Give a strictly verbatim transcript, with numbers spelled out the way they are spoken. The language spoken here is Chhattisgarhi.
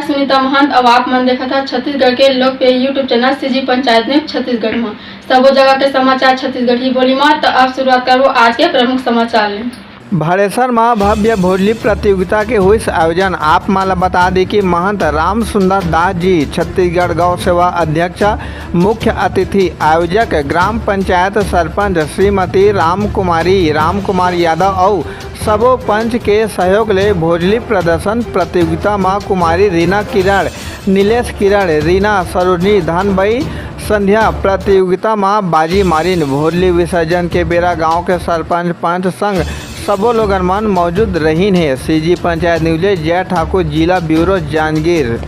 सुनीता महंत, अउ आप मन देखत हा छत्तीसगढ़ के लोकप्रिय YouTube channel CG panchayat news Chhattisgarh म। सबो जगह के समाचार छत्तीसगढ़ी बोली म। त अब शुरुआत करबो आज के प्रमुख समाचार ले। भाड़ेसर म भव्य भोजली प्रतियोगिता के होइस आयोजन। आप मन ल बता दी कि महंत राम सुंदर दास जी, छत्तीसगढ़ गौ सेवा अध्यक्ष, मुख्य अतिथि। आयोजक ग्राम पंचायत सरपंच श्रीमती राम कुमारी, राम कुमार यादव अउ सबो पंच के सहयोग ले भोजली प्रदर्शन प्रतियोगिता म कुमारी रीना किरण, नीलेश किरण, रीना, सरोजनी, धनबई, संध्या प्रतियोगिता म बाजी मारिन। भोजली विसर्जन के बेरा गांव के सरपंच, पंच संग सबो लोगन मन मौजूद रहिन हे। सीजी पंचायत न्यूज ले जय ठाकुर, जिला ब्यूरो, जांजगीर।